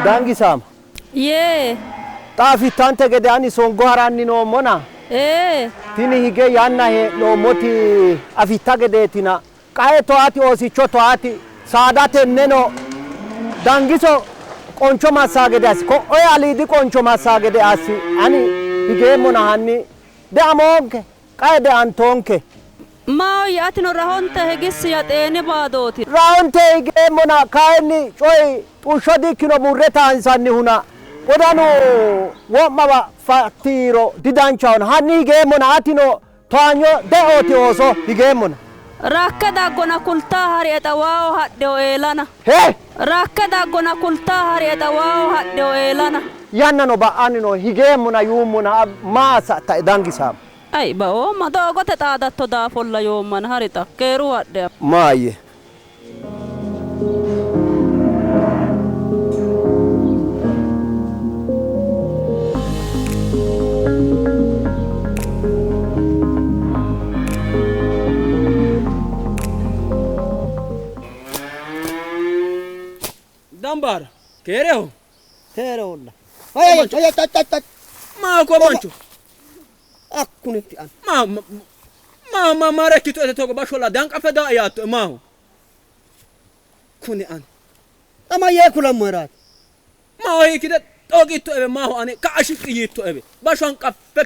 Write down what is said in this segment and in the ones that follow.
Dangisaama. Yee. Xa afittante gede ani songo haranni noommona. Ee. Tini hige yanna hee'noommoti afitta gedeetina qae towaati oosicho towaati saada tenneno Dangiso qooncho massaa gede assi. Ko'oye aliidi qooncho massaa gede assi. Ani higeemmona hanni deamoonke qae deantoonke. Maahoyye atino rahonte higissi ya xeeni baadooti. Rahonte higeemmona kayinni coyi xushsho dikkino murre taansannihuna wodanu wo'mawa fatti yiiro didanchahona hanni higeemmona atino towaanyo de'ooti ooso higeemmona. Rakke daggona kultaa harie xawaaho hadheho eelana. He! Rakke daggona kultaa harie xawaaho hadheho eelana. Yannano ba'anni no higeemmona yuummona maa assattae Dangisaamo. Ayi baoomma doogote xaadatto daafolla yoommana hari xa keeru hadhe. Maayye. Dambaara keereho. Keereholla. Ay ay ay ay ay. Maa ko mancho. Akkunitti an. Maa maa maa maa rekkitu ete togo basholla danqafe daa yaatto maaho. Kuni an. Ama yee kulammoeraati. Maaho hiikkite xooqitto ebe maaho ane ka'a shiqqi yiitto ebe basho hanqaffe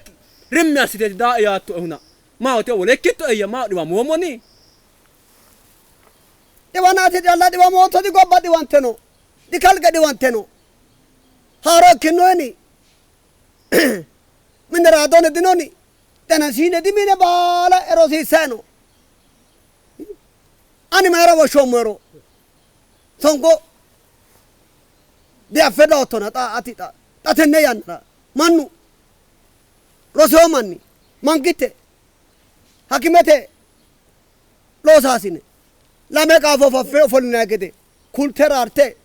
rimmi assiteeti daa yaatto ehuna. Maaho te wole ikkitto eyya maaho dhiwamoommoni. Dhiwanaati calla dhiwamootto digobba dhiwante no. Dikalqe dhiwante no. Haaro ikkinnoeni. Mine raadoone dinoni. Xenasiine dimine baala erosiissayi no. Ani mayira woshshoommohero songo diaffe doottona xa ati xa xa tenne yannara mannu rosino manni mangitte hakimete loosaasine lame qaafo faffe ofollinanni gede kulte raarte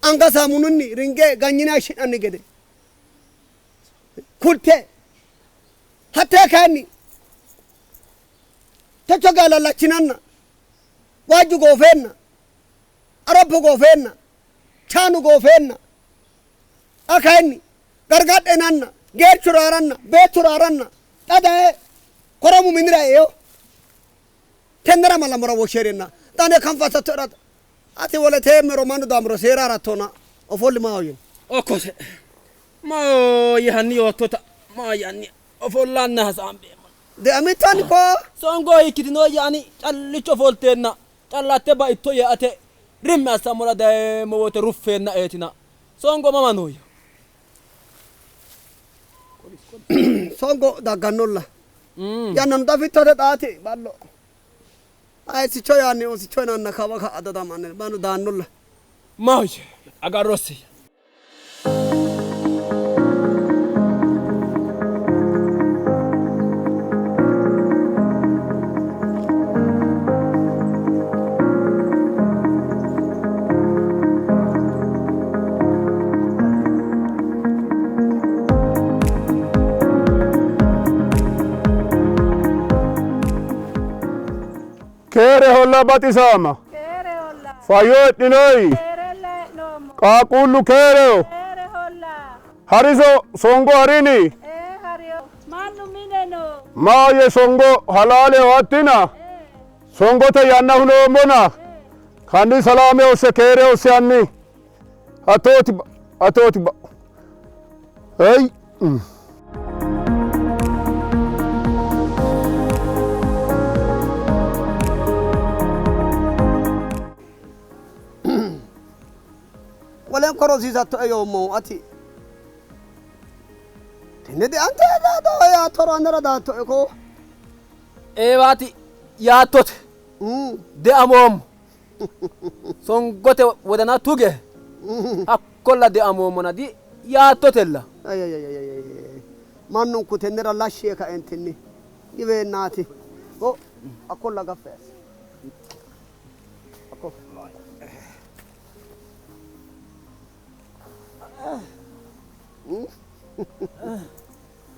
anga saamununni ringe ganyine hayishshi'nanni gede kulte hattee kayinni techo geya lallachinanna waajju goofeenna Arabbu goofeenna Chaanu goofeenna xa kayinni gargadhinanna geerchu raaranna beettu raaranna xa daye koromu minira eino. Tennera malamora woshsheerenna xa ane kanfassattoera ati wole teemmero mannu daamiro seera harattona ofolli maahoyye. Okkose maahoyye hanni yoottota maahoyye hanni ofollanna hasaambeemmo. Deamittoni koo. Songo hiikkitinoyya ani callicho ofolteenna callatte baitto yee ate rimmi assammora dayeemmo woyte ruffeennaeetina songo mama nooyya? Songo daggannolla. Yannano dafittote xaati ballo. Hayisicho yaanni oosicho yinanna kawa ka'a dodamanni mannu daannolla. Maahoyye agarrossiyya. Keereholla baxisaama. Fayyo heedhinoyi? Qaaqquullu keereho? Hariso songo harini? Maahoyye songo halaaleho hattina? Songote yanna hunoommona hanni salaame hosse keere hosse hanni. Atooti atooti hey. Wolenko rosiisattoe yoommohu ati tenne deante yaattoro anera daattoe koo. Eewaati yaattote deamoommo. Songote wodana tuge hakkolla deamoommona di yaattotella. Mannunku tennera lashshi yee kaentinni giweennaati. O hakkolla gaffe assi. Hakko.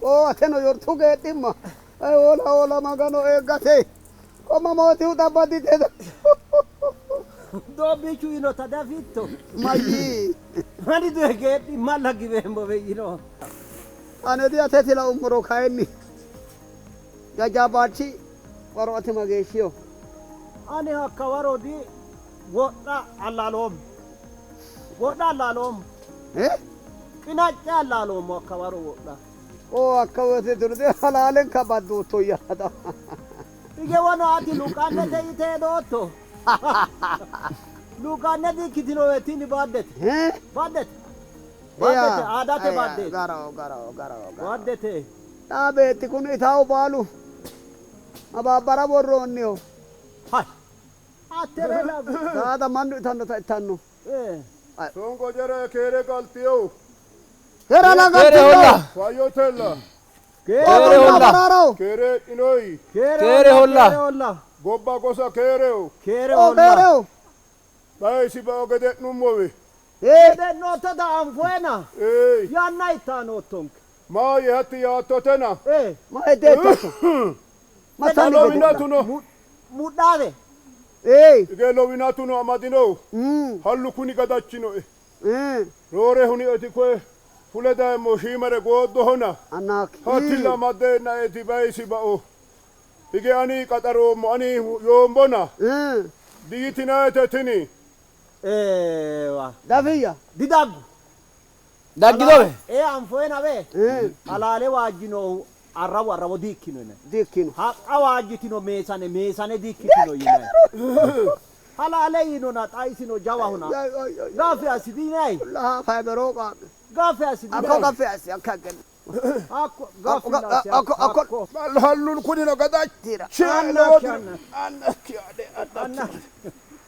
O ateno yortu geedhimma. Ay ola ola magano eeggate. Ko mamootihu xabbadite. Doobbiichu yiinota diafitto? Mayyii? Ani duhe geedhimmalla giweemmowe yiino. Ane diateti laummoro kayinni jajjabbachi waro ati mageeshshiho? Ani hakka waro di wodha allaaloommo. Wodha allaaloommo. Eh? Qinacce allaaloommo hakka waro wodha. Oo hakka wote durde halaalenka baddootto yaada. Hige wono ati luqannete yite hedootto. Luqanne diikkitinowe tini baddete. Eh? Baddete. Baddete aadate baddete. Garaho garaho garaho garaho. Baddete. Xaa beetti kuni itaahu baalu mabaabbara worroonniho. Hay. Hattere lagu. Saada mannu itannota ittanno. Eh. Songo jere keere galtiyo. Keere Keere holla. Fayyotella. Keere holla. Baraaraho. Keere hedhinoyi. Keere holla. Keere holla. Gobba gosa keereho. Keere Oo holla. keereho. Bayisi bao gede'nummowe. Eh. Gede'nootto da anfoena. Ee. Yanna ittaa noottonke. Maaye hatti yaattotena. Eh. Ma edeettatto. Ma sanni gede'na. Lowinatuno. Mudhaave. Eh. Ige lowinatuno amadino. Mm. Hallu kuni gadachinoe. Eh. Roore huni eti koye fule dayemmo shiimare gooddohona. Annaaki. Hattilla amadeenna eti bayisi bao. Hige ani qaxaroommo ani yoombona. Eh. Diyitinayete tini. Eewa. Dafiyya. Didaggu. Dagginowe. Ee anfoena be. Eh. Halaale waajjinohu arrawu arrawo diikkino yine. Diikkino. Haqqa waajjitino meesane meesane diikkitino yine. Halaale yiinona xa isino jawahona. Gaffi assidinayi. Laha faybero qaaqe. Gaffi Akko assidinayi. gaffi assi akka genne. Hakko Akko gaffi assi akko akko. hakko. Hallun kunino gadachi. Annakki anna. Annakki ade Anna.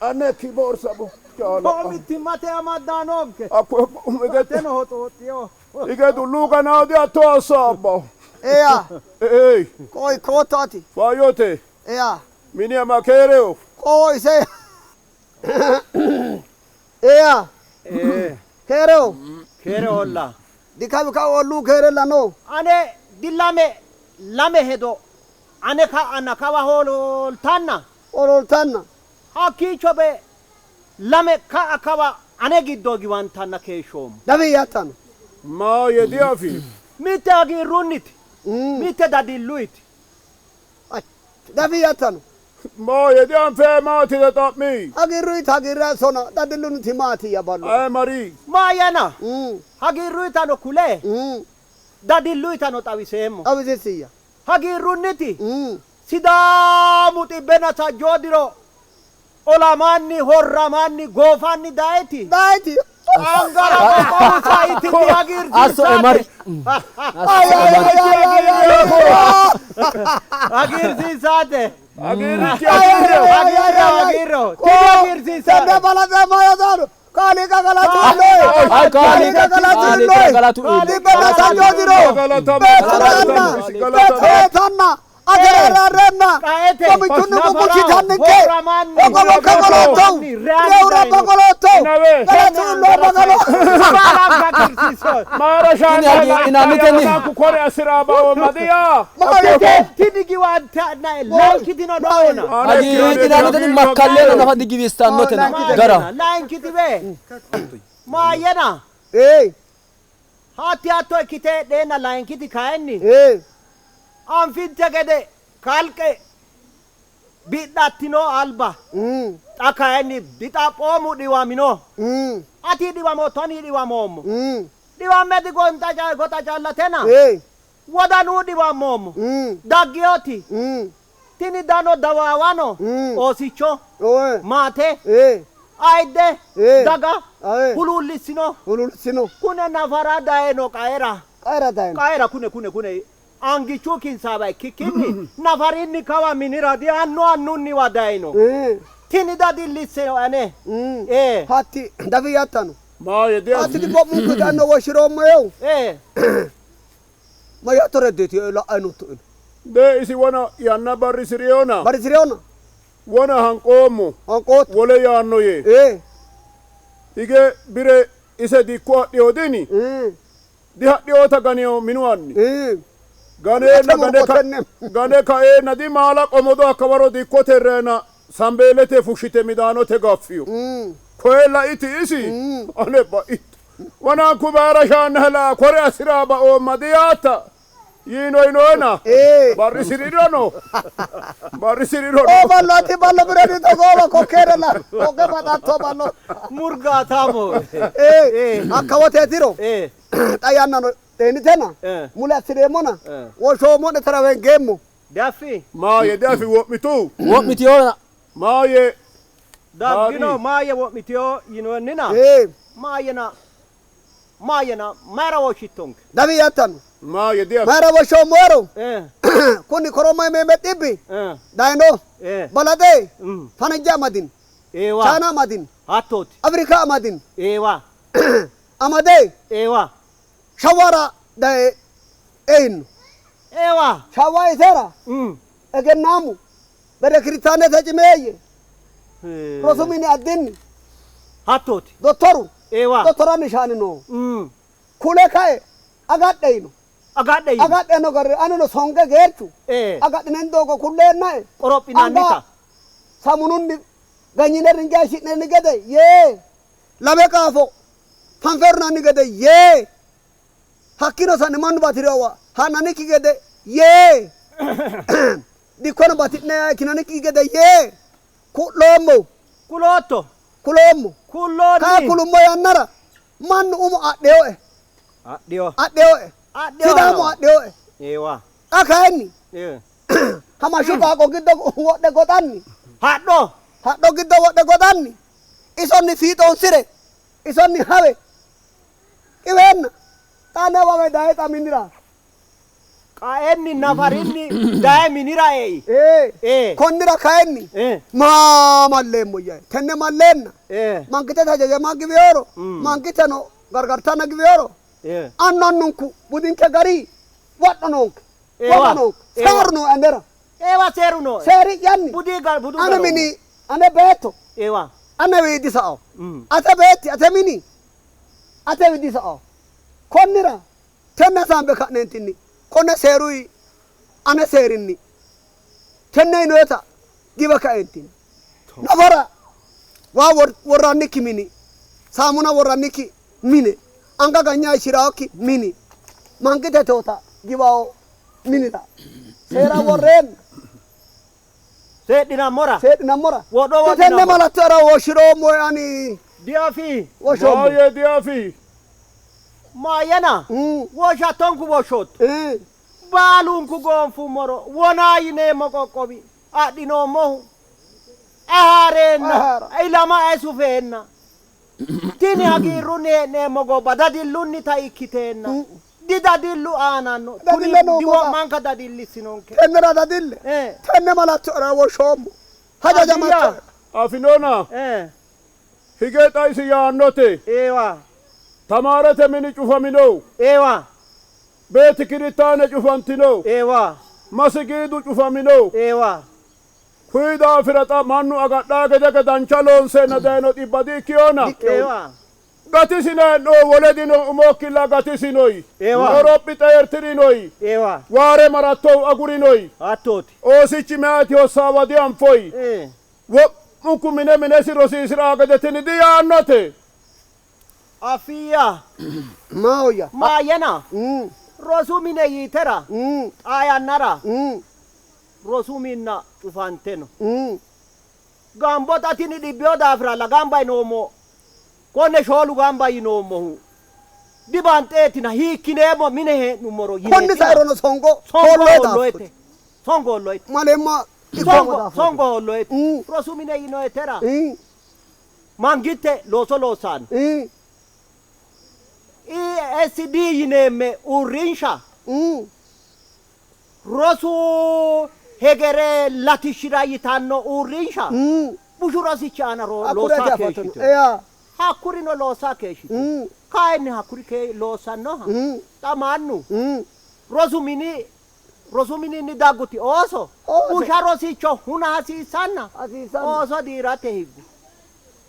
annakki borsa bo. Koo mittimmate amaddaanonke. Akko igete Ateno hoxooxxiyo. igetu luukanaadi atto assaabba. Eya. Ei Koi kootto ati. fayyote Eya. mini ama keereo. Koo ise. Eya. Keereho. Keere holla. Dikabi ka olluu keerella no. Ane dilame lame hedo ane ka anna kawa hooltanna Ololtanna. hakkiicho be lame ka'a kawa ane giddo giwantanna keeshshoommo. Dafiyya hattano. Maaye diafi. Mitte hagiirrunniti Mm. mitte dadilluyti. Dafiyya hattano. Maaye dianfee maatite xa'mi. Hagiirruyiti hagiirra sona dadillunniti maatiyya ballo. Ay Marii. Maayana Mm. hagiirruyitano kule Mm. dadilluyitano xawiseemmo. Xawisissiyya. Hagiirrunniti Mm. Sidaamu xibbena sajjoo diro olamanni horramanni goofanni dayiti. Daayiti. Angara qoqqowu sayitinni Asso e mari. hagiirsiisate. Ay ay ay ay ay ay. Hagiirsiisate. Hagiirrichi Ay ay hagiirreo. ay ay ay ay. Hagiirro. Tini hagiirsiisate. Tenne balaxe mayyasaano. Kaaliiqa galatu illoe. Ay Kaaliiqa kaaliiqa galatu kaaliiqa illoe. galatu illoe. Xibbena sajjoo diro. Galatama. Beetturanna. Galatama. Beettureetanna. Atererarrenna. Qaete. Gomichunni gugguchitanninke. Horramanni. Ogobo goloottou. Rewra bagoloottou. Nawe. Galatu illoe bagalo. Baala hagiirsiiso. Maara Tini hagiidhinannitenni. shaanna kore asiraaba madiya. Maayete. Tini giwantanna lankitino dhoona. Hagiidhinannitenni makkalleeno nafa digiwissannotena gara. Lankitibe. Maayena. Ee. Hatti hatto ikkite heedheenna lankiti kayinni Ee. anfinte gede kalqe bidhattino alba Mm. xa kayinni dixaphoomu dhiwamino. Mm. Ati dhiwamootto ani dhiwamoommo. Mm. Dhiwamme digonxa gota callatena Ee. wodanuu dhiwammoommo. Mm. Daggiyoti Mm. tini dano dawaawano Mm. oosicho Oe. maate Ee. ayidde Eh. daga Aye. huluullissino. Huluullissino. Kune nafara dayino qaera. Qaera dayino. Qaera kune kune kune angichu kinsaaba ikkikkinni nafarinni kawa minira diannu annunniwa dayino. Ee. Tini dadillissino ane. Mm. Ee. Hatti dafiyya hattano. Maaye Hatti diafi. dibbo'munku itanno woshshiroommo yehu. Ee. Mayyaatto reddeeti la'ayi nootto ino. De isi wona yanna barrisiriyona. Barisireyona. Wona hanqoommo. Hanqootto. Wole yaanno yee. Ee. Hige bire ise dikko adhiyodini. Mm. Dihadhiyoota ganiyo minu anni. Ee. Ganeenna Atemo gane ka qotenne. gane kaeenna di maala qomodo akka waro dikko terreena Sambeelete fushshite midaanote gaffiyo. Koye laiti isi ane baitto. Wonanku bayira shaannahe kore assiraa baoomma diyaatta yiinoyinoena Ee. barrisirirono barrisirirono. Oo ballo ati ballo bireni togoowa kokkeerella kokke baxatto ballo. Murgaataamo. Ee hakka woteetiro Ee. xa yannano xeenitena Eh. mule assireemmona Eh. woshshoommo'ne tarawengeemmo. Daffi. Maaye diafi wo'mitu Wo'mitiyoona. maaye Daggino Haari. maaye wo'mitiyo yinoonnina Ee maayena maayena mayra woshshittonke? dafi yattano maaye diafi mayra woshshoommoero Ee. kuni koromma meeme dhibbi Ee. dayino Ee. balaxe Mm. fanajja amadin Eewa. chaana amadin Hattooti. afrika amadin Eewa. amade Eewa. shawara daye einno Eewa. shawa isera Mm. egennaamu betekiristaanete cimeeyye Ee. rosu mini addinni Hattooti. dottoru Eewa. dottoranni shaani noo Mm. kule kae agadhe yino Agadhe yino. agadhe no garri anino songe geerchu Ee. agadhinen doogo kulleennae Qorophinannita. Anga samununni ganyine ringe hashi'nenni gede yee lame qaafo fanferunanni gede yee hakkino sa'ne mannu batirewa ha'nannikki gede yee dikkono bati'ne ikkinannikki gede yee ku'loommo Kulootto. kuloommo kaa Kulloonni. kulummo yannara mannu umo adheyoe Adhiyo. adheyoe Adhiyo. Sidaamu adheyoe Eewa. xa kayinni Ee. hamashu qaaqo giddo wodhe goxanni Hadho. hadho giddo wodhe goxanni isonni fiixoonsire isonni hawe qiweenna xa newawe daye xa minira Qaenni nafarinni daye minira ei. ee Ee. konnira kayinni Ee. maa malleemmo yaye tenne malleenna Ee. mangitete hajajama giweyoro Mm. mangiteno gargartanna giweyoro Ee. annu annunku budinke gari wodho noonke Eewa. woga noonke Eewa. seeru noo anera Eewa seeru noo. seeri'yanni Budii gar budu ane garoo. mini ane beetto Eewa. ane wiidi sa'o Mm. ate beetti ate mini ate wiidi sa'o konnira tenne saambe ka'neentinni konne seeruyi ane seerinni tenne yinoyeta giwe kaeentinni nafara waa worrannikki mini saamuna worrannikki mine anga ganya ishiraokki mini mangite toota giwawo minira seera worreenna Seedhinammora. seedhinammora Wodho tenne wodhinammora. malattora woshshiroommo ani Diafi. woshshoommo maaye diafi Maayena. Mm. Woshshattonku woshshootto. Eh. Baalunku goonfummoro wonaa yineemmo qoqqowi adhinoommohu ahaareenna Ahaara. ilama esufeenna tini hagiirrunni hee'neemmo gobba dadillunnita ikkiteenna didadillu aananno tuni Dadille noo gobba. diwo'manka dadillissinonke. Tennera dadille Eh. tenne malattora woshshoommo hajajamattora afinona Eh, hige xa isi yaannote eewa tamaarete mini cufamino eewa beeti kiristaane cufantino eewa masigiidu cufamino eewa kuyi daafira xa mannu agadhaa gede gedancha loonseenna dayino dhibba diikkiyona eewa gatisinayi wole dino umokkilla gatisinoyi Eewa. qorophi xeertirinoyi eewa waare marattou agurinoyi hattooti. oosichi meyaati hossaawa dianfoyi Eh, wo'munku mine minesi rosiisiraa gede tini diyaannote Afiya maahoyya maayena Mm, rosu mine yiitera mm, xaa yannara mm, rosu minna cufante no. mm. Gambo xa tini dhibbiyo daafiralla gamba yinoommo konne shoolu gamba yinoommohu dibanxeetina hiikkineemmo mine hee'nummoro Konni sairono songo songo hoolloye holloyete daafoti songo holloyete maleemma ikkoommo songo daafoti songo holloyete Mm. rosu mine yinoyetera Mm, mangitte looso loossanno mm, ESD yineemme uurrinsha mm. rosu hegere latishshira yitanno uurrinsha Mm. bushu rosichi aana Hakkureeti loossa afattono keeshshito eya hakkurino loossa keeshshito Mm, kayinni hakkuri ke loossannoha mm, xa mannu mm. rosu mini rosu mininni dagguti ooso Ooso. busha rosicho huna hasiissanna Hasiissanna. ooso diirate higgu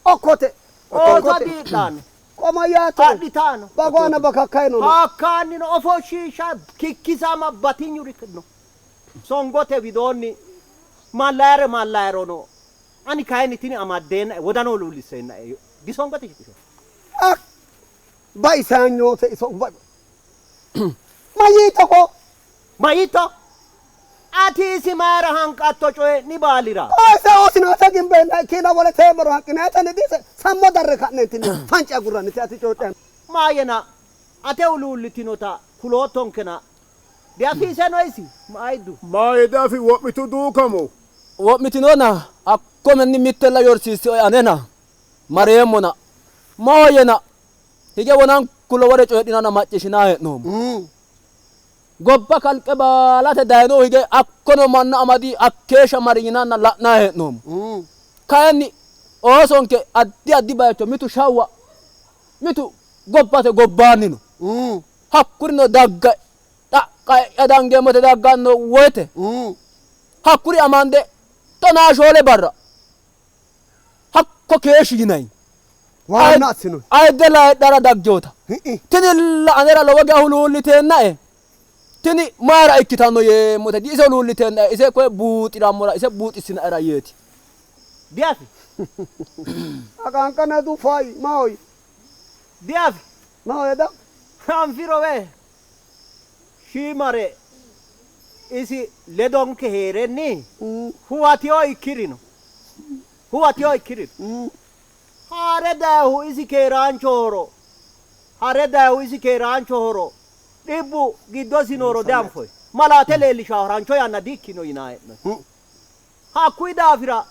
Okkote ooso okkote diidhanno qomayyaatto adhitaano bagoana bakakkainono hakkaannino ofoshshiisha kikkisama batinyuri no songote widoonni mallayre mallayrono Ani kayinni tini amaddeennae wodano huluulliseennae disongote shiqisho. Ah, Baisanyoote iso mayiitto ko Mayitto? Ati isi mayira hanqatto coyi'ni baalira? Ise oosinote gimbeenna ikkiina wole teemoro hanqinaytenni dise sammo darre ka'neentinni fance agurrannite ati coyidhe. Maayena ate huluullitinota kuloottonkena diafiiseno isi maayiddu? Maaye diafi wo'mitu duukamo. Wo'mitinona hakko menni mittella yorsiissinoe anena mareemmona. Maahoyyena hige wonanku lowore coyidhinanna macciishshinanni hee'noommo. Gobba kalqe baalate dayinohu hige hakkono manna amadi hakkeeshsha mari yinanna la'nanni hee'noommo. Kayinni oosonke addi addi bayicho mitu Shawwa mitu gobbate gobbaanni no. Hakkurino dagga xaqqa'ya dangeemmote dagganno woyte hakkuri amande 14 barra hakko keeshshi yinanni. Waanna assinoyi. Ayidde layidhara daggeota. Hi'i. Tinilla anera lowo geya huluulliteennae tini mayira ikkitanno yeemmote di ise huluulliteennae ise koye buuxirammora ise buuxissinaera yeeti. Diafi. Aqaanqana du fayi maahoyye. Diafi. Maahoyye da. Anfirowe shiimare isi ledonke hee'renni huwatiyo ikkirino. Huwatiyo ikkirino. Haare dayihu isi keeraanchohoro, haare dayihu isi keeraanchohoro, dhibbu giddosi nooro dianfoyi. Malaate leellishaho harancho yanna diikkino yinaa hee'noyi. Hakkuyi daafira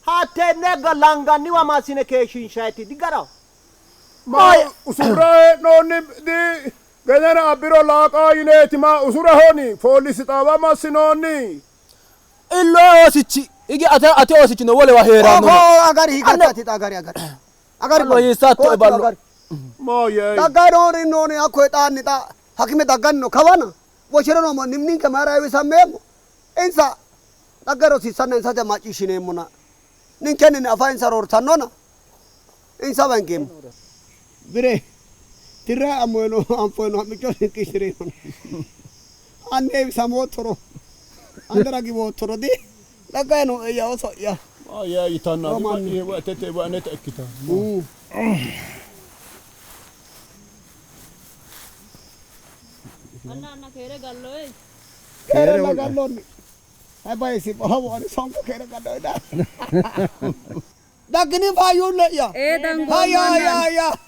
hattenne langanniwa massine keeshshinshayti digaraho. Ma usura hee'noonni di gedena abbiro laaqaa yineeti ma usurahoni foolisi xaawa massinoonni. Illo oosichi hige ate ate oosichino wolewa hee'ranno. Oho agari higatti ati agari agari. Agari Ballo hiissattoe ballo. Agari. Maaye. Daggayi noori nooni hakko xaanni xa hakime dagganni no kawana woshiro noommo ninke mayira heewisammeemmo insa dhagge rosiissanna insate macciishshineemmona ninkenni afa insa roortannona insawa hingeemmo. Bire tirra ammoyino anfoyino ha'micho sinqishirino anni heewisamoottoro andera giwoottoro di dhaggayi no eyya oso'ya. Maaye yitanna No manni. atete aneta ikkitanno. Anna anna keere galloe. Keerella galloonni. Hay bayisi hawo ani sonko keere galloonni. Daggini faayyuulle'ya. Ee dangoommo Hayya hayya anna. hayya.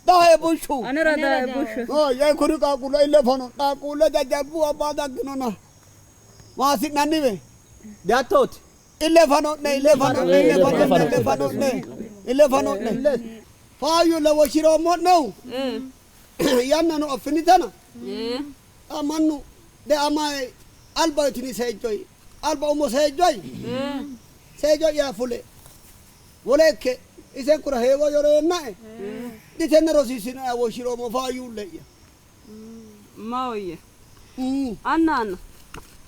Dahe bushshu. Anera daye bushshu. Oh, ye kuri qaaqquulle ille fano qaaqquulle jajjabbu abbaa dagginona. Maasi'nanniwe. Diattooti. Ille fano'ne ille fano'ne ille fano'ne ille fano'ne ille fano'ne. Faayyuulle woshshiroommo'nehu Ee. yannano affinitana. Ee. Xa mannu deamayi alba yitini seejjoyi alba umo seejjoyi. Ee. Seejo'ya fule wole ikke isenkura heewo yoreennae ditenne rosiissinoe woshshiroommo faayyuulle'ya. Maahoyye. Anna anna.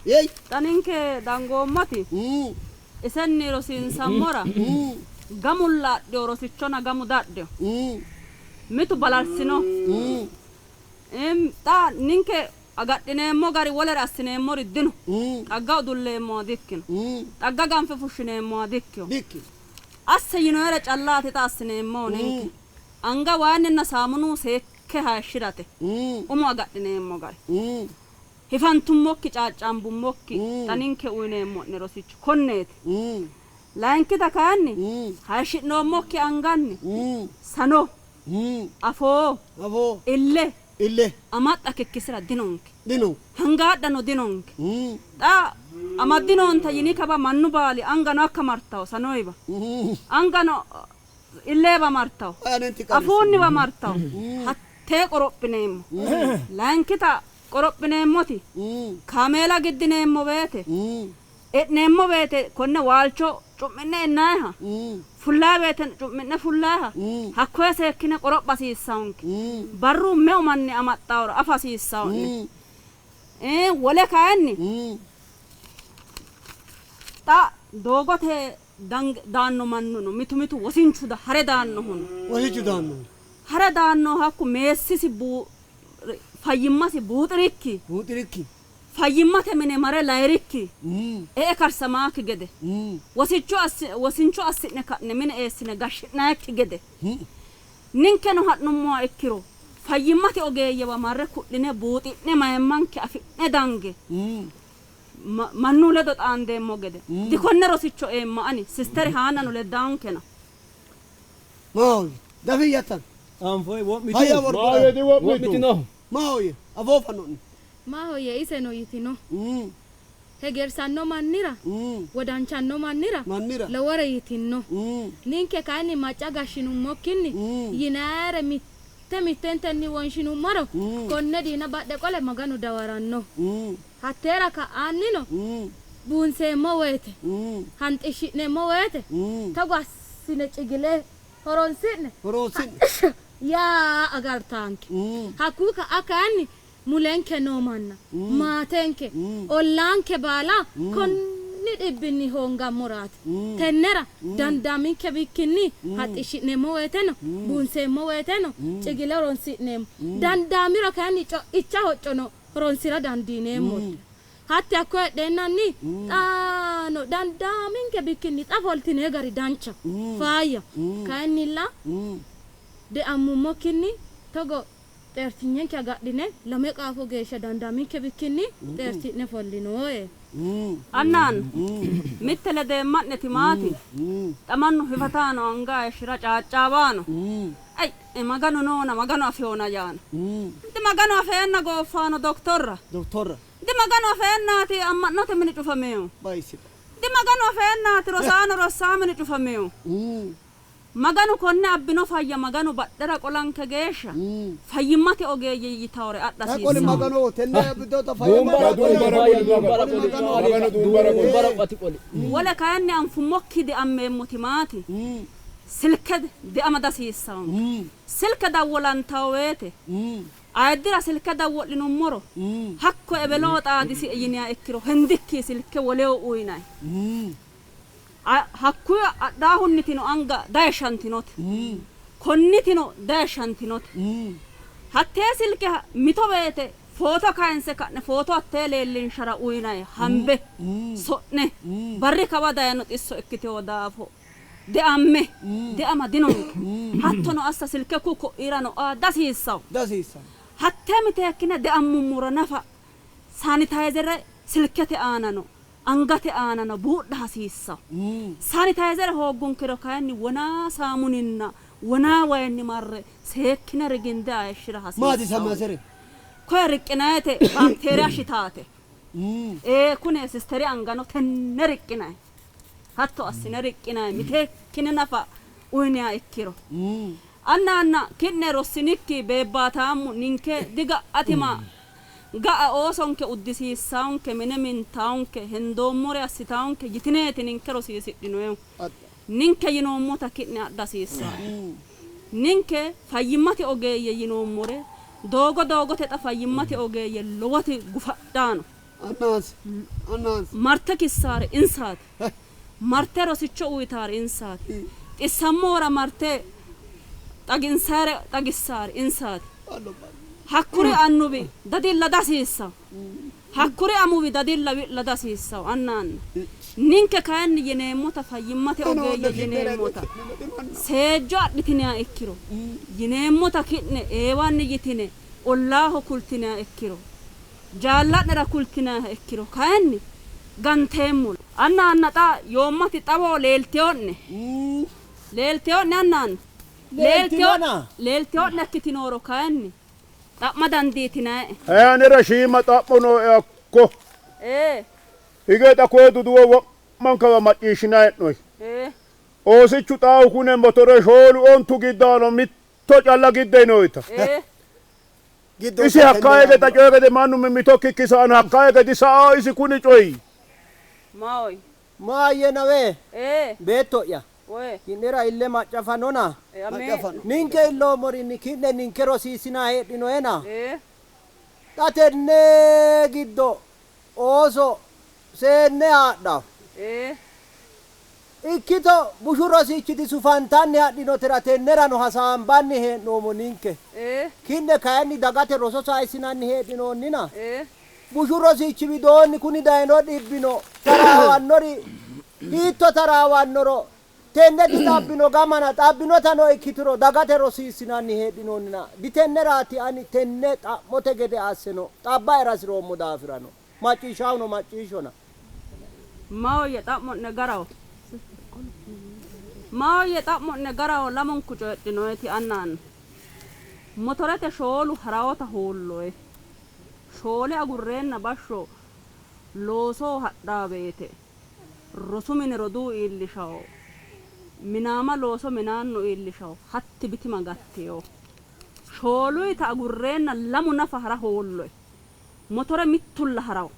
Yey. Xa ninke dangoommoti isenni rosiinsammora gamulla adhiyo rosichona gamu dadhiyo. Mitu balarsino. Xa ninke agadhineemmo gari wolere assineemmori dino. Xagga udulleemmoha dikkino. Xagga ganfe fushshineemmoha dikkino. Dikkino. Asse yinoyere callaati xa assineemmohu ninke. Anga waayinninna saamunuu seekke hayishshirate. Umo agadhineemmo gari. Hifantummokki caaccaambummokki xa ninke uyineemmo'ne rosichi konneeti. Layinkita kayinni hayishshi'noommokki anganni sano, afoo, Afoo. ille, Ille. amaxxa kikkisira dinonke. Dino. Hangaadhano dinonke. Xa amaddinoonta yini kaba mannu baali angano akka martawo sanoyiba. Angano illeeba martawo. Anenti qarrisino. Afuunniwa martawo. Hattee qorophineemmo. Layinkita qorophineemmoti kaameela giddineemmo woyte e'neemmo woyte konne waalcho cu'mi'ne ennayiha fullayi woyte cu'mi'ne fullayiha hakkoye seekkine qoropha hasiissawonke. Barru meu manni amaxxaworo afa hasiissawonne. Wole kayinni xa doogote daanno mannu no mitu mitu wosinchu hare daannohu no. Wosinchu daannohu. Hare daannohu hakku meessisi fayyimmasi buuxirikki. Buuxirikki. Fayyimmate mine mare layirikki e'e karsamaakki gede, wosicho wosincho assi'ne ka'ne mine eessine gashshi'nayikki gede, ninkeno ha'nummoha ikkiro fayyimmate ogeeyyewa marre ku'line buuxi'ne mayimmanke afi'ne dange mannu ledo xaandeemmo gede dikonne rosicho eemma ani sisteri haanano leddaankena. Maahoyye dafiyyattan. Anfoyi wo'mitu. Hayya worbu. Maahoyye diwo'mitu. Wo'mitino. Maahoyye afoo fano'ne. Maahoyye iseno yitino. Hegersanno mannira, wodanchanno mannira Mannira. lowore yitinno. Ninke kayinni macca gashshinummokkinni yinayre mitte mittentenni wonshinummoro konne diina badhe qole Maganu dawaranno. Hatteera ka'aannino buunseemmo woyte, hanxishshi'neemmo woyte togo assine cigile horonsi'ne Horonsi'ne. yaa agartaanke. Hakkuyi ka'a kayinni mulenke noo manna, maatenke, ollaanke baala konni dhibbinni hoongammoraati. Tennera dandaaminke bikkinni haxishshi'neemmo woyteno, buunseemmo woyteno cigile horonsi'neemmo. Dandaamiro kayinni co'icha hoccono horonsira dandiineemmo. Hatti hakko heedheennanni xaano dandaaminke bikkinni xa foltine gari dancha faayya. Kayinnilla deammummokkinni togo xeertinyenke agadhine lame qaafo geeshsha dandaaminke bikkinni xeerti'ne follinooye. Annaan mitte ledeemma'neti maati? Xa mannu hifataano anga hayishshira caaccaawaano. Ay Maganu noona Maganu afeona yaano. Di Maganu afeenna gooffaano doktorra. Doktorra. Di Maganu afeennaati amma'note mini cufameyo. Bayisiba. Di Maganu afeennaati rosaano rossaa mini cufameyo. Maganu konne abbino fayya Maganu badhera qolanke geeshsha fayyimmate ogeeyye yitawore adha Qoli hasiissanno. Magano tenne abidota Duumbara fayya. qoli duumbara qoli Maganu duumbara qoli. duumbara qoti qoli. Wole kayinni anfummokki diammeemmoti maati? Silke diamada hasiissanno. Silke dawwolantawo woyte ayiddira silke dawwo'linummoro hakko ebeloo xaadisi yiniha ikkiro hendikki silke woleho uyinayi. Hakkuyi adhaahunnitino anga dayishantinote. Konnitino dayishantinote. Hattee silke mito woyte footo kayinse ka'ne footo hattee leellinshara uyinayi hambe so'ne barri kawa dayino xisso ikkitewo daafo deamme deama dinonke. Hattono assa silke ku ko'irano aa dasiissawo. Dasiissa. Hattee miteekkine deammummoro nafa saanitayizere silkete aanano angate aanano buudha hasiissawo. Saanitayizere hooggunkero kayinni wonaa saamuninna wonaa wayinni marre seekkine riginde hayishshira Maati hasiissawo. sammasere. Koye riqqinayete baakteeriya shitaate. Ee kune sisteri angano tenne riqqinayi. Hatto assine riqqinayi miteekkine nafa uyiniha ikkiro. Anna anna ki'ne rossinikki beebbaataammu ninke diga'atima ga'a oosonke uddisiissaonke mine mintaonke hendoommore assitaonke yitineeti ninke rosiisidhinoehu. Ninke yinoommota ki'ne adha hasiissanno. Ninke fayyimmate ogeeyye yinoommore doogo doogote xa fayyimmate ogeeyye lowoti gufadhaano. Annaansi. Annaansi. Marte kissaare insaati. Marte rosicho uyitaare insaati. Xissammoora marte xaginsaare xagissaare insaati. Hakkuri annuwi dadilla dasiissawo. Hakkuri amuwi dadilla wi'la dasiissawo anna anna. Ninke kayinni yineemmota fayyimmate ogeeyye yineemmota seejjo adhitiniha ikkiro yineemmota ki'ne eewanni yitine ollaaho kultiniha ikkiro jaalla'nera kultiniha ikkiro kayinni ganteemmo. Anna anna xa yoommati xawo leelteyo'ne. Leelteyo'ne anna anna. Leeltinona. Leelteyo'ne ikkitinooro kayinni xa'ma dandiitinaye. Anera shiima xa'mo nooe hakko. Ee Hige xa koye duduwo wo'mankawa macciishshinayi hee'noyi. ee Oosichu xaahu kune motore shoolu ontu giddaano mitto calla gidde noyita. ee Isi hakka hige xa coyi gede mannu mimmito kikkisaano hakka hige disa'ao isi kuni coyi. maahoy Maayye nawe ee beetto'ya woy ki'nera ille macca fanona. ee ame Ninke illoomorinni ki'ne ninke rosiisinaa heedhinoena. ee Xa tenne giddo ooso seenne haadhawo. ee Ikkito bushu rosichiti sufantanni hadhinotera tennerano hasaambanni hee'noommo ninke. ee Ki'ne kayinni dagate roso sayissinanni heedhinoonnina. ee Bushu rosichi widoonni kuni dayino dhibbino taraawannori hiitto taraawannoro tenne dixabbino gamana xabbinotano ikkituro dagate rosiissinanni heedhinoonnina ditenneraati ani tenne xa'mote gede asseno xabbaera hasiroommo daafirano macciishshahuno macciishshona. Maahoyye xa'mo'ne garaho. Maahoyye xa'mo'ne garaho lamunku coyidhinoyeti anna anna. Motorete shoolu harawota hoolloye. Shoole agurreenna bashsho loosoho hadhaa woyte rosu mine roduu iillishawo, minaama looso minaannu iillishawo hatti bitima gatteyo. Shooluyita agurreenna lamu nafa hara hoolloye. Motore mittulla harawo.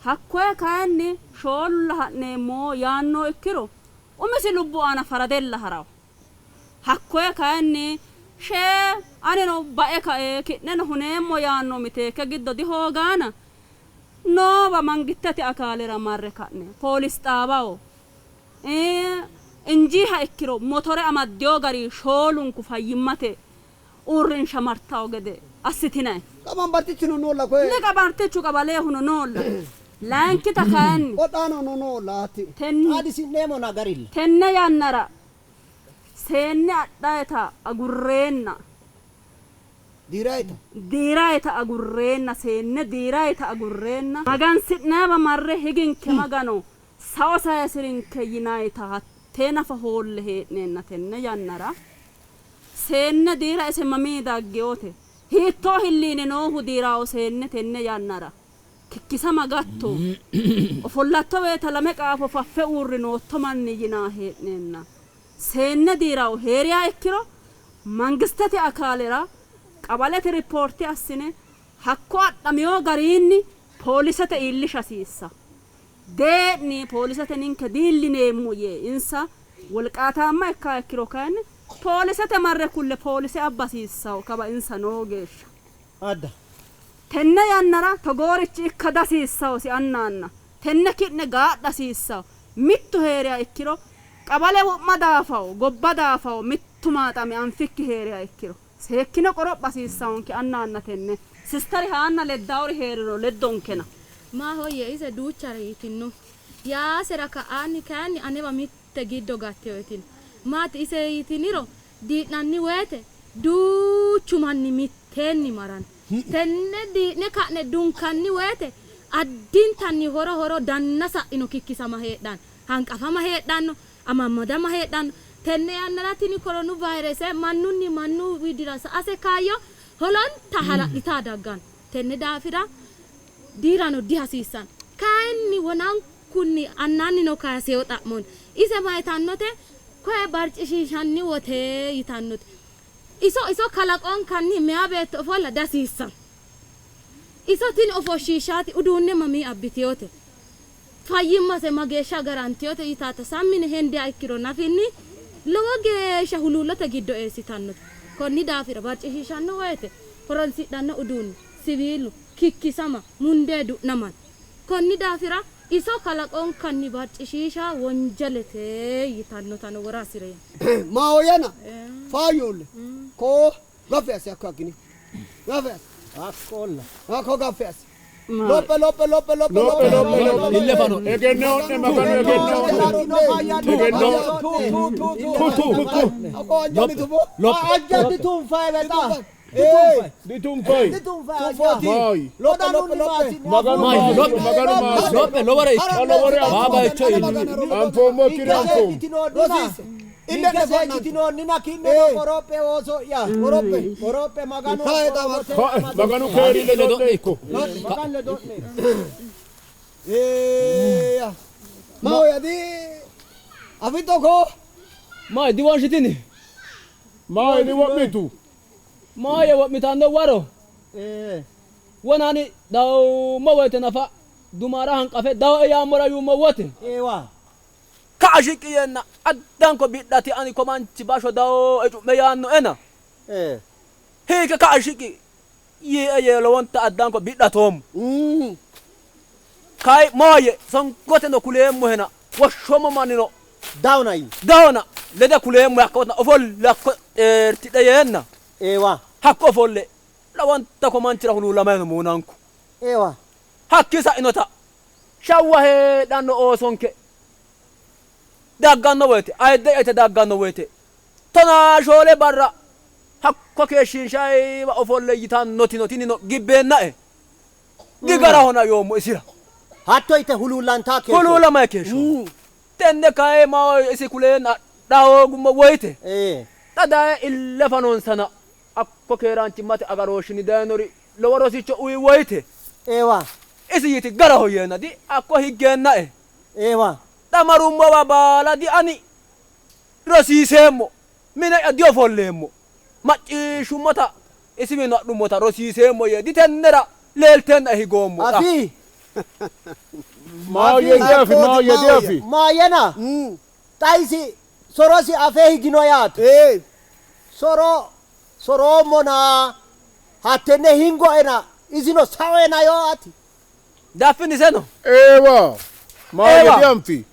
Hakkoye kayinni shoolulla ha'neemmo yaanno ikkiro umisi lubbo aana faradella harawo. Hakkoye kayinni shee anino bae kae ki'neno huneemmo yaanno miteekke giddo dihoogaana noowa mangittete akaalera marre ka'ne poolis xaawaho injiiha ikkiro motore amaddeyo gari shoolunku fayyimmate uurrinsha martawo gede assitinayi. Qamanbartichuno noolla koye. Liqabartichu qabaleehuno noolla. Layinkita kayinni Qodhaanono noolla hatti. Xaadisi'neemmona garilla. Tenne yannara seenne adhayita agurreenna Diirayita. Diirayita agurreenna seenne diirayita agurreenna magansi'nayiwa marre higinke Magano sao sayisirinke yinayita hattee nafa hoolle hee'neenna tenne yannara seenne diira ise mamii daggeyote hiittoo hilliini noohu diirawo seenne tenne yannara kikkisama gatto ofollatto woyte lame qaafo faffe uurri nootto manni yinaa hee'neenna seenne diirawo heeriha ikkiro mangistete akaalera qabalete ripoorte assine hakko adhamiyo garinni poolisete iillisha hasiissa. Dee'ni poolisete ninke diillineemmo yee insa wolqaataamma ikka ikkiro kayinni poolisete marre kulle poolise abba hasiissawo kawa insa noo geeshsha. Adda. Tenne yannara togoorichi ikka dasiissawo si anna anna tenne ki'ne gaadha hasiissawo mittu heeriha ikkiro qabale wo'ma daafawo gobba daafawo mittu maaxame anfikki heeriha ikkiro seekkine qoropha hasiissawonke anna anna tenne sisteri haanna leddawori heeriro leddonkena. Maahoyye ise duuchare yitino yaasera ka'aanni kayinni anewa mitte giddo gatteyo yitino. Maati ise yitiniro dii'nanni woyte duuchu manni mitteenni maranno. Tenne dii'ne ka'ne dunkanni woyte addintanni horo horo danna sa'ino kikkisama heedhanno, hanqafama heedhanno, amammadama heedhanno. Tenne yannara tini koronu vayrese mannunni mannu widira sa'ase kaayyo holonta hala'litaa dagganno. Tenne daafira diirano dihasiissanno. Kayinni wonankunni annaannino kayiseyo xa'moni ise mayitannote koye barcishiishanni wote yitannote. Iso iso kalaqonkanni meya beetto ofolla dihasiissanno. Iso tini ofoshshiishaati uduunne mamii abbiteyote fayyimmase mageeshsha garantiyote yitaata sammine hendiha ikkiro nafinni lowo geeshsha huluullote giddo eessitannote. Konni daafira barcishiishanno woyte horonsidhanno uduunni siwiilu kikkisama mundee du'namanno. Konni daafira iso kalaqonkanni barcishiisha wonjalete yitannotano wora hasireemmo. Maahoyyena faayyuulle koo gaffi assi hakko hakkini gaffi assi Hakkolla. hakko gaffi assi lophe lophe lophe lophe Lophe lophe lophe. Ille fano. Egenno Maganu egenno. Egenno. Tu tu tu. Hakko anjani tufo Lophe. Ajja ditunfayi bexa. Ditunfai. Ditunfayi ajja. Mai. Lophe lophe lophe. Maganu Mai, maasi. lophe. Maganu maasi. Lophe lowore ikki. Lowore Baaba icho illi. Anfoommo kiri anfoommo. Rosiise. Ille seejjitinoonnina ki'neno qorophe ooso'ya. Qorophe. Qorophe Maganu. Kae xawa. Maganu keeri ledo'ne ikko. Maganu ledo'ne. Eeya. Maahoyya di afitto koo Mai diwonshitini. Mai di wo'mitu. Maaye wo'mitanno waro. Wonani dawummo woyte nafa dumara hanqafe dawoe yaammora yuummo wote. Eewa. Ka'a shiqqi yeenna addanko bidhati ani ko manchi basho dawoe cu'me yaannoena. Hiike ka'a shiqqi yiie yee lowonta addanko bidhatoommo. Kayi maaye songoteno kuleemmohena woshshoommo mannino Dawona yii. dawona lede kuleemmo hakko ofolle hakko xeertidhe yeenna Eewa. hakko ofolle lowonta ko manchira huluulamayi no muunanku. Eewa. Hakki sa'inota shawwa heedhanno oosonke dagganno woyte ayidde ete dagganno woyte 14 barra hakko keeshshiinshayiwa ofolle yitannotino tinino gibbeennae digarahona yoommo isira. Hatto yite huluullantaa keeshsho. Huluullamay keeshsho. Tenne kayi maa isi kuleenna adha hoogummo woyte xa daye ille fanonsana hakko keeraanchimmate agarooshshinni dayinori lowo rosicho uyi woyte Eewa. isi yiti garaho yeenna di hakko higgeennae. Eewa. Xa marummowa baala di ani rosiiseemmo mine'ya diofolleemmo macciishshummota isiwiino adhummota rosiiseemmo yee ditennera leelteenna higoommo. Afi. Maayye diafi, maayye diafi. Maayyena. Xa isi sorosi afe higino yaate. Ee. Soro soroommona hattenne hingoena isino saoena yoo ati. Daffiniseno. Eewa. Maayye Eewa. dianfi.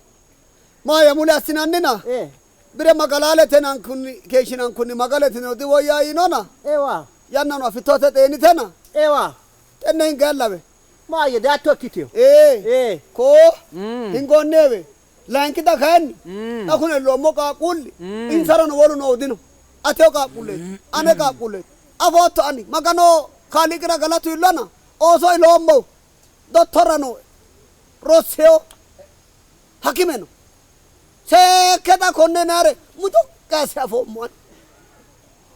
Maayye mule assinannina bire magalaaletenankunni keeshshinankunni magaletino diwoyyaayinona Eewa. yannano afittote xeenitena Eewa. tenne hingeellawe. Maayye dihatto ikkiteyo. Ee. Ee. Koo hingoonneewe layinkita kayinni xa kune loommo qaaqquulli insarano wolu noohu dino ateho qaaqquulleeti ane qaaqquulleeti afootto ani magano kaaliiqira galatu illana ooso iloommohu dottorra nooe rosseyo hakime no seekke xa konne naare mucuqqi asse afoommo ani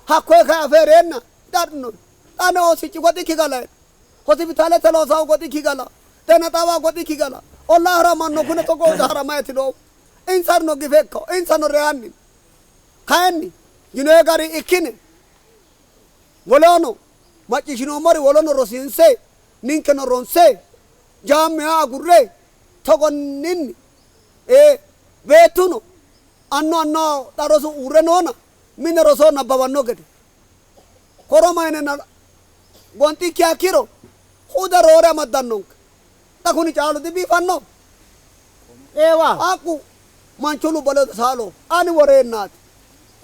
hakkoye kayi afe hereenna dadhino xa ne oosichi goxikki galayi hosipitaalete loosahu goxikki gala xeena xaawa goxikki gala ollaa haramanno kune togo haramayeti noohu insarino gife ikkawo insano reyanni kayinni yinoye gari ikkine wolono macciishshinoommori wolono rosiinse ninkeno ronse jaammiha agurre togonninni ee beettuno annu annaho xa rosu uurre noona mine roso nabbawanno gede koroma yinenna gonxikki hakkiro hude roore amaddannonke xa kuni caalu dibiifanno. Eewa. Qaaqqu manchu lubbo ledo saalo ani woreennaati.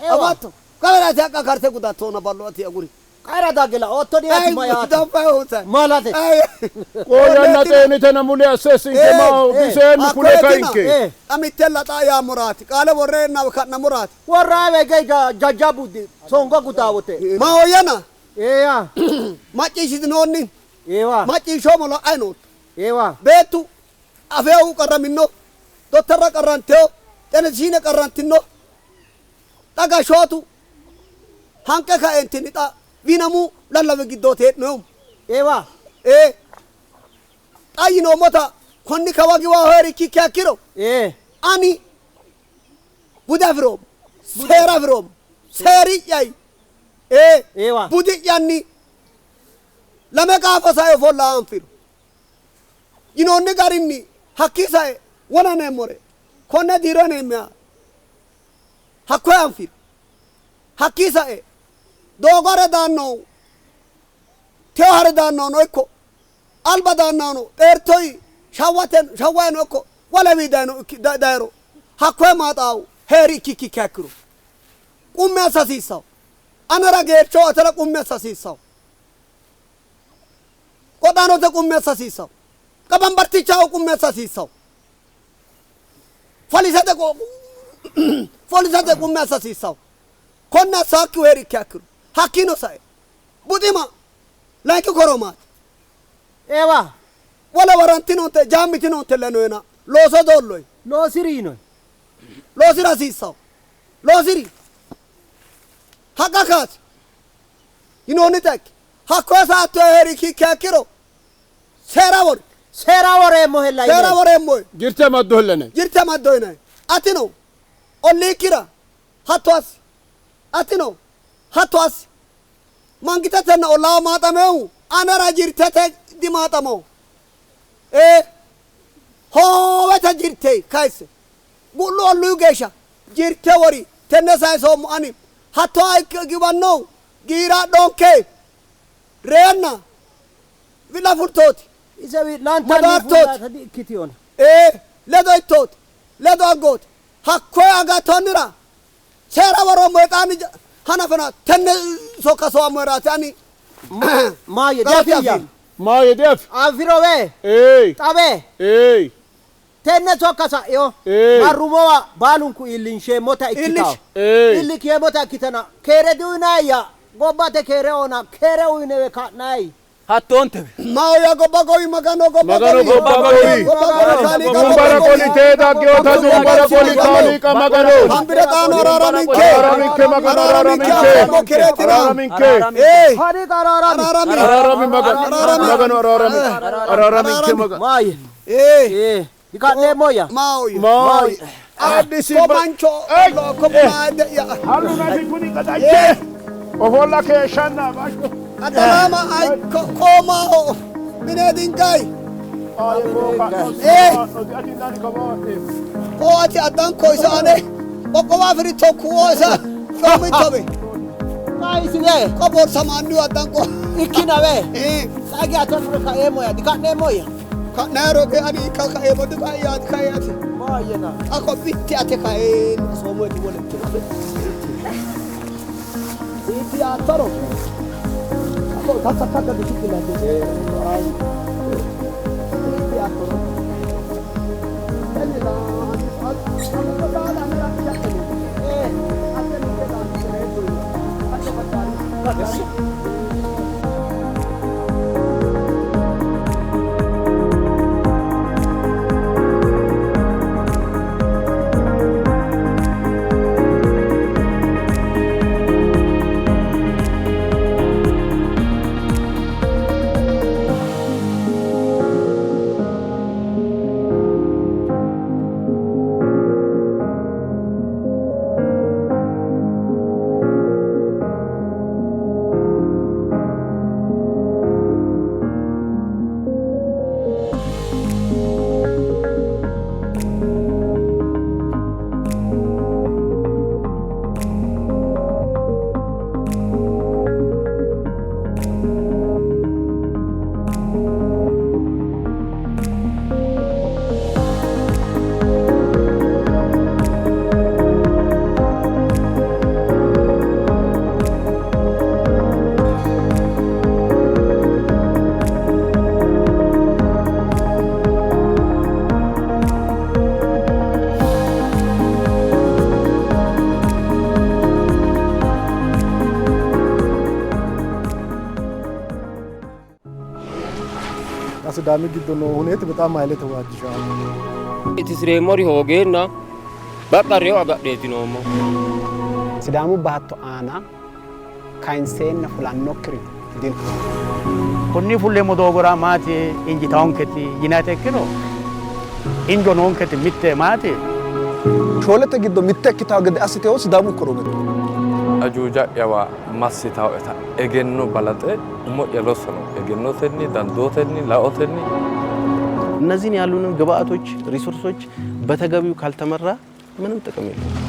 Eewa. Afatto kawerati haqqa karte gudattoona ballo ati aguri. Kayira dagge laootto diyaati ma yaate. Daffa Malate. Koo yanna xeenitena mule assessinke maa diseennu kule kainke. Xa mittella xa yaammoraati qaale worreenna ka'nammoraati. Worraawe gee jajjabbu songo gudaawote. Maahoyyena Eeya. macciishshitinoonni Eewa. macciishshoommo la'ayi nootto. Eewa. Beettu afeehu qarraminno dottorra qarranteyo xeneshiine qarrantinno xa gashshootu hanqe kaentinni xa wiinamu lallawi giddooti hee'noommo. Eewa. Ee xa yinoommota konni kawa giwaaho heerikkikki hakkiro Ee. ani bude afiroommo seera afiroommo seeri'yayi ee Eewa. budi'yanni lame qaafo sae ofolla anfiro yinoonni garinni hakkii sae wona neemmore konne diiro neemmeha hakkoye anfiro hakkii sae doogo hare daannohu teo hare daannohuno ikko alba daannohuno xeertoyi shawwaten shawwayino ikko wolewii dayino dayiro hakkoye maaxaawu heeri ikkikkikki hakkiro qummi assa hasiissawo anera geercho atera qummi assa hasiissawo qodhaanote qummi assa hasiissawo qabambartichaho qummi assa hasiissawo folisete qummi assa hasiissawo konne assaakkihu heeri ikki hakkiro hakkiino sae buxima layinki koromaati. Eewa. Wole warantinonte jaammitinonte lenoyena looso doolloy Loosiri yinoy. loosira hasiissawo loosiri haqqa kaasi yinoonnita ikki hakkoye saatto heeri ikkikki hakkiro seera wori Seera woreemmohella seera woreemmohe Jirte amaddu hellene. jirte amaddo yinayi atino olliikkira hatto assi atino hatto assi mangitetenna ollaaho maaxamehu anera jirtete dimaaxamaho ee hoowete jirte kayisse gu'lu olluyu geeshsha jirte wori tenne sayisoommo ani hatto giwannohu giira dhonke reenna wi'la fultooti Ise wi'lantanni Madaartooti. fullaata di ikkitiyona. Ee ledo ittooti ledo aggooti hakkoye agattonnira seera worommo exaani hanafana tenne sokka soammoeraati ani Maayye Galati diafiyya. afiin. Maahoyye diafi? Afirowe. Ee. Xawe. Ee. Tenne sokka sa'yo marrumowa baalunku iillinsheemmota ikkitawo. Iillikeemmota ikkitana keere diuyinayya gobbate keere oona keere uyinewe ka'nayi. Hattoontewe. Maahoyya gobba gowi Magano gobba Magano gowi. gobba gowi. Gobba gowi Kaaliiqa Duumbara gobba gowi. qolitee daggeota duumbara qoli Kaaliiqa Magano. Hambire xaano araaraminke. Araaraminke Magano Araaraminke araaraminke. afeemmo kereetina. Araaraminke. Ee. Kaaliiqa araarami. Araarami. Araarami Magano. Araarami. Magano araarami. Araaraminke Magano. Maahoyye. Ee. Ee. Dika'neemmoyya. Maahoyye. Maahoyye. Addisi Ko mancho ko ya. Hallu nasi kuni qadache. Ofolla keeshshanna bashko. Adalama ay ko maaho. Mine dingay. Ee. Ko ati addan koysa ane. Qoqqowa afiri tokku isa. Coomitobe. Kaayisiwe. Ko borsamaanni addan ko. Ikkinawe. Ee. Xaagi atofure ka'eemmoyya dika'neemmoyya. Ka'naaro ke ani ka ka'eemo dika'yaati ka'eeti. Maahoyyena. Ako bitti ate ka'ee soomoeti wolitti. Itti yaattaro. Ako takka takka bisikilati. Itti yaattaro. Sidaami giddo noo huneeti በጣም ኃይሌ ተዋጅሻል። Itisireemmori hoogeenna baqqa reyo agadheeti noommo. Sidaamu baatto aana kayinseenna fulannokkiri dino. Konni fulleemmo doogora maati injitaanketi yinayte ikkiro injo noonketi mitte maati Shoolete giddo mitte ikkitawo gede assitewo Sidaamu ikonoome. Ajuuja'yawa massitawoeta egenno balaxe umo'ya lossano egennotenni dandootenni laotenni እነዚህን ያሉንን ግብአቶች ሪሶርሶች በተገቢው ካልተመራ ምንም ጥቅም የለውም።